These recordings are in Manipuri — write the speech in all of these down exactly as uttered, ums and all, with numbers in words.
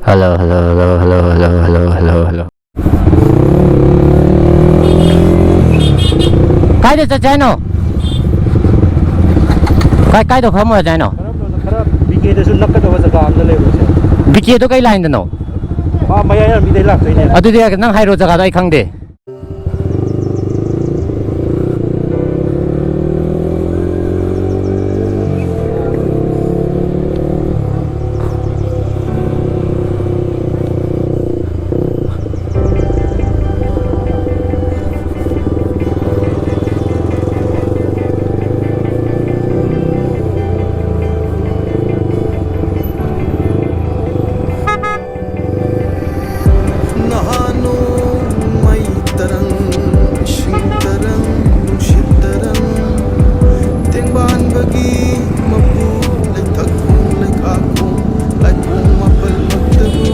Hello, hello, hello. ꯀꯥꯏꯗ ꯆꯠꯁꯦ ꯍꯥꯏꯅꯣ? ꯀꯥꯏ, ꯀꯥꯏꯗ ꯐꯝꯃꯨꯔꯁꯦ ꯍꯥꯏꯅꯣ? ꯀꯔꯝꯕꯅꯣ? ꯈꯔ ꯕꯤ ꯀꯦꯗꯁꯨ ꯅꯛꯀꯗꯕ ꯖꯒꯥ ꯑꯃꯗ ꯂꯩꯔꯨꯁꯦ꯫ ꯕꯤ ꯀꯦꯗꯣ ꯀꯩ ꯂꯥꯏꯟꯗꯅꯣ? ꯑꯥ, ꯃꯌꯥꯏ ꯂꯝꯕꯤꯗꯩ ꯂꯥꯛꯇꯣꯏꯅꯦ꯫ ꯑꯗꯨꯗꯤ ꯅꯪ ꯍꯥꯏꯔꯣ ꯖꯒꯥꯗꯣ, ꯑꯩ ꯈꯪꯗꯦ꯫ ꯅꯍꯥꯟ ꯅꯣꯡꯃꯩ ꯇꯔꯪ, ꯏꯁꯤꯡ ꯇꯔꯪ, ꯅꯨꯡꯁꯤꯠ ꯇꯔꯪ, ꯇꯦꯡꯕꯥꯟꯕꯒꯤ ꯃꯄꯨ, ꯂꯩꯊꯛꯈꯣꯡ, ꯂꯩꯈꯥꯈꯣꯡ, ꯂꯥꯏꯈꯣꯡ ꯃꯥꯄꯜꯃꯛꯇꯕꯨ,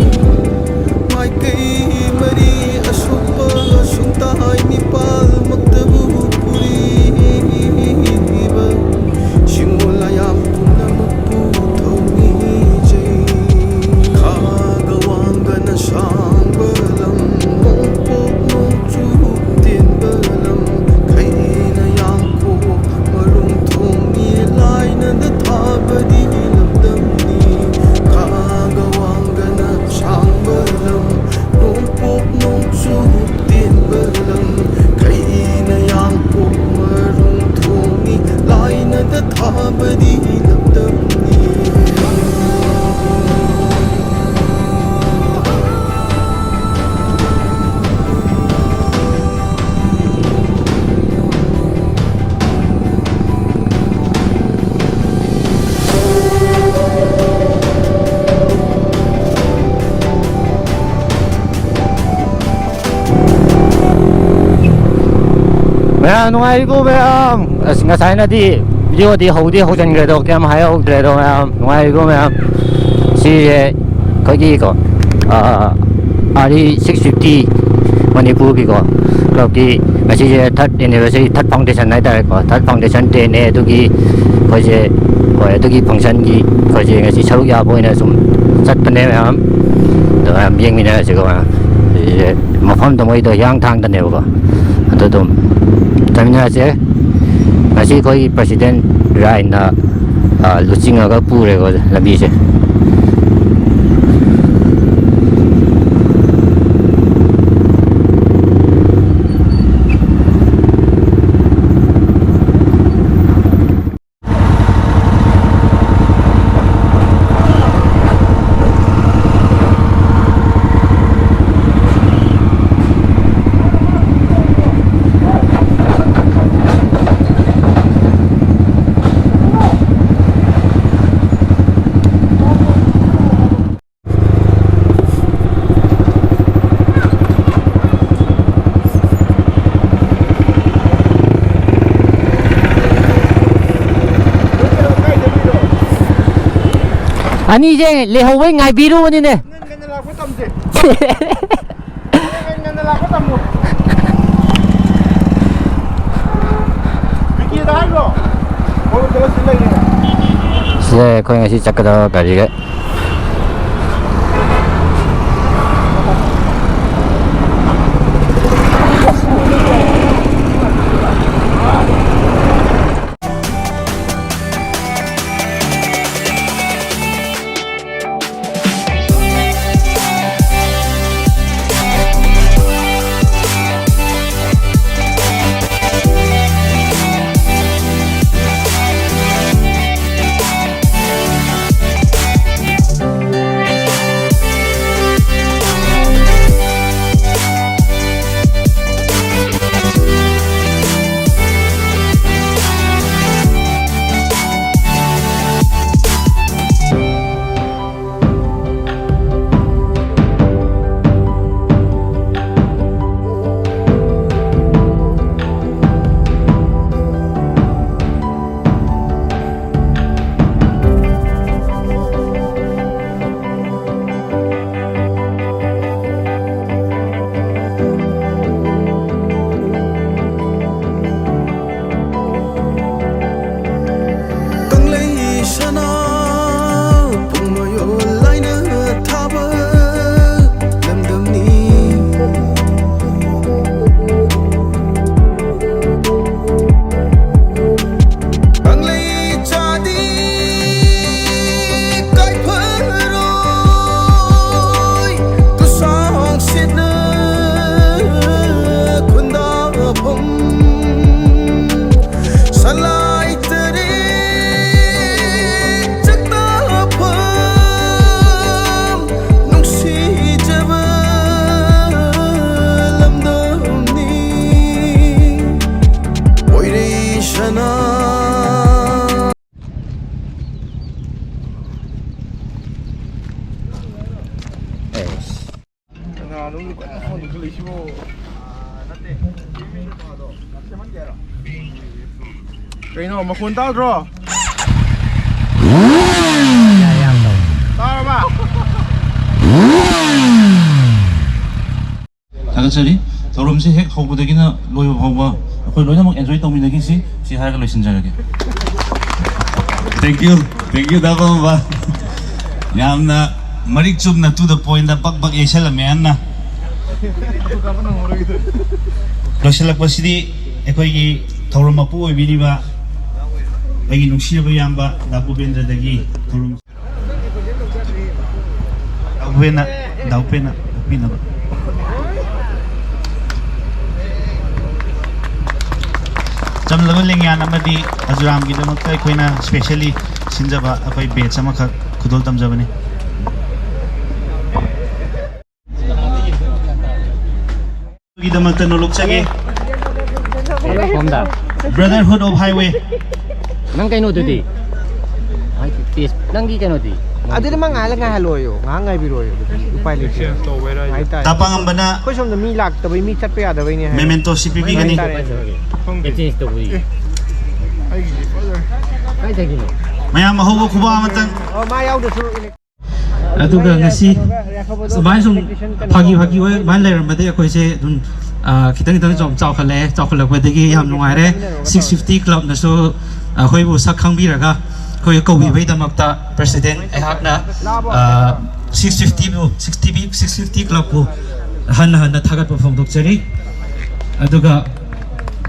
ꯃꯥꯏꯀꯩ ꯃꯔꯤ ꯑꯁꯣꯛꯄ ꯁꯨꯡꯇꯥꯏ ꯅꯤꯄꯥꯜꯃꯛꯇꯕꯨ ꯄꯨꯔꯤꯕ ꯁꯤꯡꯉꯣ ꯂꯥꯌꯥꯝ ꯄꯨꯝꯅꯃꯛꯄꯨ ꯊꯧꯅꯤꯖꯩ꯫ ꯈꯥꯒ ꯋꯥꯡꯒꯅ ꯁꯥꯡꯕ ꯂꯝ, ꯅꯣꯡꯄꯣꯛ ꯅꯣꯡꯆꯨꯞ ꯇꯦꯟꯕ ꯂꯝ, ꯈꯩꯅ ꯌꯥꯡꯀꯣꯛ ꯃꯔꯨꯝ ꯊꯣꯡꯉꯤ, ꯂꯥꯏꯅꯗ ꯊꯥꯕꯗꯤ ꯂꯝꯗꯝꯅꯤ꯫ ꯈꯥꯒ ꯋꯥꯡꯒꯅ ꯁꯥꯡꯕ ꯂꯝ, ꯅꯣꯡꯄꯣꯛ ꯅꯣꯡꯆꯨꯞ ꯇꯦꯟꯕ ꯂꯝ, ꯈꯩꯅ ꯌꯥꯡꯀꯣꯛ ꯃꯔꯨꯝ ꯊꯣꯡꯉꯤ, ꯂꯥꯏꯅꯗ ꯊꯥꯕꯗꯤ ꯂꯝꯗꯝꯅꯤ꯫ ꯃꯌꯥꯝ ꯅꯨꯡꯉꯥꯏꯔꯤꯕꯣ ꯃꯌꯥꯝ? ꯑꯁ, ꯉꯁꯥꯏꯅꯗꯤ video ꯗꯤ ꯍꯧꯗꯤ ꯍꯧꯖꯤꯟꯈ꯭ꯔꯦ ꯑꯗꯣ, ꯀꯌꯥꯝ ꯍꯥꯏꯍꯧꯗ꯭ꯔꯦ ꯑꯗꯣ ꯃꯌꯥꯝ꯫ ꯅꯨꯡꯉꯥꯏꯔꯤꯕꯣ ꯃꯌꯥꯝ? ꯁꯤꯁꯦ ꯑꯩꯈꯣꯏꯒꯤꯀꯣ, ꯑꯥ, RE six fifty ꯃꯅꯤꯄꯨꯔꯒꯤꯀꯣ club ꯀꯤ ꯉꯁꯤꯁꯦ third anniversary, third foundation ꯍꯥꯏꯇꯥꯔꯦꯀꯣ, third foundation day ꯅꯦ꯫ ꯑꯗꯨꯒꯤ ꯑꯩꯈꯣꯏꯁꯦ, ꯍꯣꯏ, ꯑꯗꯨꯒꯤ function ꯒꯤ ꯑꯩꯈꯣꯏꯁꯦ ꯉꯁꯤ ꯁꯔꯨꯛ ꯌꯥꯕ ꯑꯣꯏꯅ ꯁꯨꯝ ꯆꯠꯄꯅꯦ ꯃꯌꯥꯝ꯫ ꯑꯗꯣ ꯃꯌꯥꯝ ꯌꯦꯡꯃꯤꯟꯅꯔꯁꯤꯀꯣ ꯃꯌꯥꯝ꯫ ꯁꯤꯁꯦ ꯃꯐꯝꯗꯣ ꯃꯣꯏꯗꯣ ꯍꯤꯌꯥꯡꯊꯥꯡꯗꯅꯦꯕꯀꯣ꯫ ꯑꯗꯨ ꯑꯗꯨꯝ ꯆꯠꯃꯤꯟꯅꯔꯁꯦ꯫ ꯉꯁꯤ ꯑꯩꯈꯣꯏꯒꯤ president ꯔꯥꯏꯅ, ꯑ, ꯂꯨꯆꯤꯡꯉꯒ ꯄꯨꯔꯦꯀꯣ ꯂꯝꯕꯤꯁꯦ꯫ ꯑꯅꯤꯁꯦ ꯂꯩꯍꯧꯕꯩ ꯉꯥꯏꯕꯤꯔꯨꯕꯅꯤꯅꯦ꯫ ꯉꯟꯅ ꯂꯥꯛꯄ ꯇꯝꯁꯦ꯫ ꯉꯟꯅ ꯂꯥꯛꯄ ꯇꯝꯃꯨ꯫ ꯕꯤꯀꯦꯗ ꯍꯥꯏꯈ꯭ꯔꯣ? ꯍꯣꯏ, ꯊꯕꯛ ꯁꯤ ꯂꯩꯌꯦ꯫ ꯁꯤꯗ ꯑꯩꯈꯣꯏ ꯉꯁꯤ ꯆꯠꯀꯗꯕ ꯒꯥꯔꯤꯒ ꯀꯩꯅꯣ ꯃꯈꯣꯟ ꯇꯥꯗ꯭ꯔꯣ? ꯇꯥꯔꯕ? ꯊꯥꯒꯠꯆꯔꯤ꯫ ꯊꯧꯔꯝꯁꯤ ꯍꯦꯛ ꯍꯧꯕꯗꯒꯤꯅ ꯂꯣꯏꯕ ꯐꯥꯎꯕ ꯑꯩꯈꯣꯏ ꯂꯣꯏꯅꯃꯛ ꯑꯦꯟꯖꯣꯏ ꯇꯧꯃꯤꯟꯅꯈꯤꯁꯤ꯫ ꯁꯤ ꯍꯥꯏꯔꯒ ꯂꯣꯏꯁꯤꯟꯖꯔꯒꯦ꯫ Thank you, thank you, ꯗꯥ ꯄꯥꯝꯕ꯫ ꯌꯥꯝꯅ ꯃꯔꯤꯛ ꯆꯨꯝꯅ, to the point ꯗ ꯕꯛ ꯕꯛ ꯌꯩꯁꯜꯂꯝꯃꯦ ꯌꯥꯝꯅ꯫ ꯂꯣꯏꯁꯤꯜꯂꯛꯄꯁꯤꯗꯤ ꯑꯩꯈꯣꯏꯒꯤ ꯊꯧꯔꯝ ꯃꯄꯨ ꯑꯣꯏꯕꯤꯔꯤꯕ ꯑꯩꯒꯤ ꯅꯨꯡꯁꯤꯔꯕ ꯏꯌꯥꯝꯕ ꯗꯥ ꯚꯨꯄꯦꯟꯗ꯭ꯔꯗꯒꯤ ꯊꯧꯔꯝ ꯗꯥꯎꯄꯦꯟꯅ, ꯗꯥꯎꯄꯦꯟꯅ ꯇꯥꯛꯄꯤꯅꯕ꯫ ꯆꯝꯂꯕ ꯂꯦꯡꯌꯥꯟ ꯑꯃꯗꯤ ꯑꯖꯨꯔꯥꯝꯒꯤꯗꯃꯛꯇ ꯑꯩꯈꯣꯏꯅ specially ꯁꯤꯟꯖꯕ ꯑꯩꯈꯣꯏ badge ꯑꯃꯈꯛ ꯈꯨꯗꯣꯜ ꯇꯝꯖꯕꯅꯤ꯫ ꯒꯤꯗꯃꯛꯇ ꯅꯣꯂꯨꯛꯆꯒꯦ꯫ ꯁꯣꯝꯗ꯫ Brotherhood of Highway꯫ ꯅꯪ ꯀꯩꯅꯣꯗꯨꯗꯤ? ꯍꯥꯏ, ꯇꯦꯁ-, ꯅꯪꯒꯤ ꯀꯩꯅꯣꯗꯤ? ꯑꯗꯨꯗꯤ ꯃꯥ ꯉꯥꯏꯍꯥꯛ ꯉꯥꯏꯍꯜꯂꯣꯌꯣ, ꯉꯥꯏꯍꯥꯛ ꯉꯥꯏꯕꯤꯔꯣꯌꯣ, ꯑꯗꯨꯗꯤ ꯎꯄꯥꯏ ꯂꯩꯇꯦ꯫ ꯍꯥꯏꯇꯥꯔꯦ꯫ ꯇꯥꯄꯥꯉꯝꯕꯅ ꯑꯩꯈꯣꯏ ꯁꯣꯝꯗ ꯃꯤ ꯂꯥꯛꯇꯕꯩ, ꯃꯤ ꯆꯠꯄ ꯌꯥꯗꯕꯩꯅꯦ ꯍꯥꯏ꯫ Memento ꯁꯤ ꯄꯤꯕꯤꯒꯅꯤ꯫ ꯍꯥꯏꯇꯥꯔꯦ꯫ Exchange ꯇꯧꯕꯩ꯫ ꯀꯥꯏꯗꯒꯤꯅꯣ? ꯃꯌꯥꯝ ꯑꯍꯧꯕ ꯈꯨꯕꯥꯛ ꯑꯃꯇꯪ꯫ ꯑꯣ, ꯃꯥ ꯌꯥꯎꯗ꯭ꯔꯁꯨ ꯑꯗꯨꯒ ꯉꯁꯤ ꯁꯨꯃꯥꯏꯅ ꯁꯨꯝ ꯐꯥꯒꯤ ꯐꯥꯒꯤ ꯑꯣꯏ ꯑꯗꯨꯃꯥꯏꯅ ꯂꯩꯔꯝꯕꯗꯒꯤ ꯑꯩꯈꯣꯏꯁꯦ ꯑꯗꯨꯝ, ꯑ, ꯈꯤꯇꯪ ꯈꯤꯇꯪ ꯁꯨꯝ ꯆꯥꯎꯈꯠꯂꯛꯑꯦ꯫ ꯆꯥꯎꯈꯠꯂꯛꯄꯗꯒꯤ ꯌꯥꯝ ꯅꯨꯡꯉꯥꯏꯔꯦ꯫ Six fifty club ꯅꯁꯨ ꯑꯩꯈꯣꯏꯕꯨ ꯁꯛ ꯈꯪꯕꯤꯔꯒ ꯑꯩꯈꯣꯏ ꯀꯧꯕꯤꯕꯒꯤꯗꯃꯛꯇ president ꯑꯩꯍꯥꯛꯅ, ꯑ, six fifty ꯕꯨ, sixty, six fifty club ꯄꯨ ꯍꯟꯅ ꯍꯟꯅ ꯊꯥꯒꯠꯄ ꯐꯣꯡꯗꯣꯛꯆꯔꯤ꯫ ꯑꯗꯨꯒ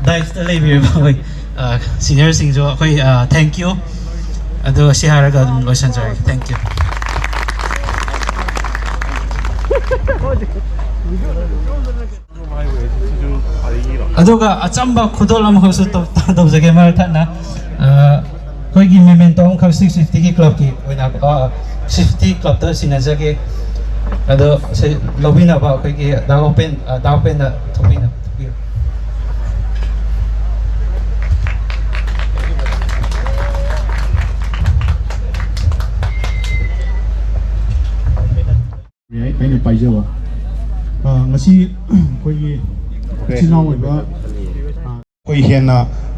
dais ꯇ ꯂꯩꯕꯤꯔꯤꯕ ꯑꯩꯈꯣꯏ, ꯑ, senior ꯁꯤꯡꯁꯨ ꯑꯩꯈꯣꯏ, ꯑ, thank you꯫ ꯑꯗꯨꯒ ꯁꯤ ꯍꯥꯏꯔꯒ ꯑꯗꯨꯝ ꯂꯣꯏꯁꯤꯟꯖꯔꯒꯦ꯫ Thank you꯫ ꯑꯗꯨꯒ ꯑꯆꯝꯕ ꯈꯨꯗꯣꯜ ꯑꯃꯈꯛꯁꯨ ꯇꯧ-, ꯇꯧꯖꯒꯦ ꯃꯔꯛ ꯊꯠꯅ꯫ ꯑ, ꯑꯩꯈꯣꯏꯒꯤ memento ꯑꯃꯈꯛ six fifty ꯒꯤ club ꯀꯤ ꯑꯣꯏꯅ, ꯑ, six fifty club ꯇ ꯁꯤꯟꯅꯖꯒꯦ꯫ ꯑꯗꯣ ꯁꯤ ꯂꯧꯕꯤꯅꯕ ꯑꯩꯈꯣꯏꯒꯤ ꯗꯥ ꯎꯄꯦꯟ, ꯑ, ꯗꯥ ꯎꯄꯦꯟꯗ ꯊꯣꯛꯄꯤꯅꯕ, ꯊꯣꯛꯄꯤꯌꯨ꯫ ꯌꯥꯏ, ꯑꯩꯅ ꯄꯥꯏꯖꯕ꯫ ꯑ, ꯉꯁꯤ ꯑꯩꯈꯣꯏꯒꯤ ꯏꯆꯤꯜ ꯏꯅꯥꯎ ꯑꯣꯏꯕ, ꯑ, ꯑꯩꯈꯣꯏ ꯍꯦꯟꯅ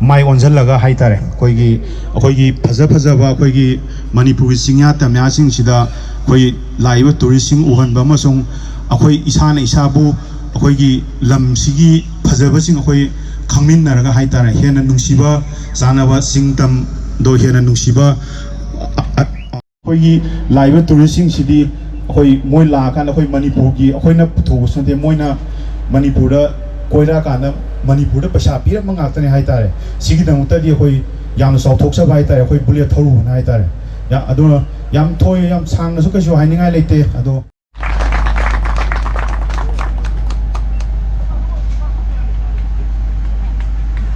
ꯃꯥꯏ ꯑꯣꯟꯁꯤꯜꯂꯒ ꯍꯥꯏꯇꯥꯔꯦ, ꯑꯩꯈꯣꯏꯒꯤ, ꯑꯩꯈꯣꯏꯒꯤ ꯐꯖ ꯐꯖꯕ ꯑꯩꯈꯣꯏꯒꯤ ꯃꯅꯤꯄꯨꯔꯒꯤ ꯆꯤꯡꯌꯥ ꯇꯝꯌꯥꯁꯤꯡꯁꯤꯗ ꯑꯩꯈꯣꯏ ꯂꯥꯛꯏꯕ ꯇꯨꯔꯤꯁꯁꯤꯡ ꯎꯍꯟꯕ ꯑꯃꯁꯨꯡ ꯑꯩꯈꯣꯏ ꯏꯁꯥꯅ ꯏꯁꯥꯕꯨ ꯑꯩꯈꯣꯏꯒꯤ ꯂꯝꯁꯤꯒꯤ ꯐꯖꯕꯁꯤꯡ ꯑꯩꯈꯣꯏ ꯈꯪꯃꯤꯟꯅꯔꯒ ꯍꯥꯏꯇꯥꯔꯦ, ꯍꯦꯟꯅ ꯅꯨꯡꯁꯤꯕ ꯆꯥꯟꯅꯕ ꯆꯤꯡ ꯇꯝꯗꯣ ꯍꯦꯟꯅ ꯅꯨꯡꯁꯤꯕ ꯑ-, ꯑ-, ꯑꯩꯈꯣꯏꯒꯤ ꯂꯥꯛꯏꯕ ꯇꯨꯔꯤꯁꯁꯤꯡꯁꯤꯗꯤ ꯑꯩꯈꯣꯏ ꯃꯣꯏ ꯂꯥꯛꯑꯀꯥꯟꯗ ꯑꯩꯈꯣꯏ ꯃꯅꯤꯄꯨꯔꯒꯤ ꯑꯩꯈꯣꯏꯅ ꯄꯨꯊꯣꯛꯄꯁꯨ ꯅꯠꯇꯦ, ꯃꯣꯏꯅ ꯃꯅꯤꯄꯨꯔꯗ ꯀꯣꯏꯔꯛꯑꯀꯥꯟꯗ ꯃꯅꯤꯄꯨꯔꯗ ꯄꯩꯁꯥ ꯄꯤꯔꯝꯕ ꯉꯥꯛꯇꯅꯦ ꯍꯥꯏꯇꯥꯔꯦ꯫ ꯁꯤꯒꯤꯗꯃꯛꯇꯗꯤ ꯑꯩꯈꯣꯏ ꯌꯥꯝꯅ ꯆꯥꯎꯊꯣꯛꯆꯕ ꯍꯥꯏꯇꯥꯔꯦ, ꯑꯩꯈꯣꯏ ꯕꯨꯂꯦꯠ ꯊꯧꯔꯨꯕꯅ ꯍꯥꯏꯇꯥꯔꯦ꯫ ꯌꯥ-, ꯑꯗꯨꯅ ꯌꯥꯝ ꯊꯣꯏ-, ꯌꯥꯝ ꯁꯥꯡꯅꯁꯨ ꯀꯩꯁꯨ ꯍꯥꯏꯅꯤꯡꯉꯥꯏ ꯂꯩꯇꯦ꯫ ꯑꯗꯣ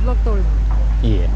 ꯕ꯭ꯂꯣꯛ ꯇꯧꯔꯤꯕ꯫ ꯏꯌꯦ꯫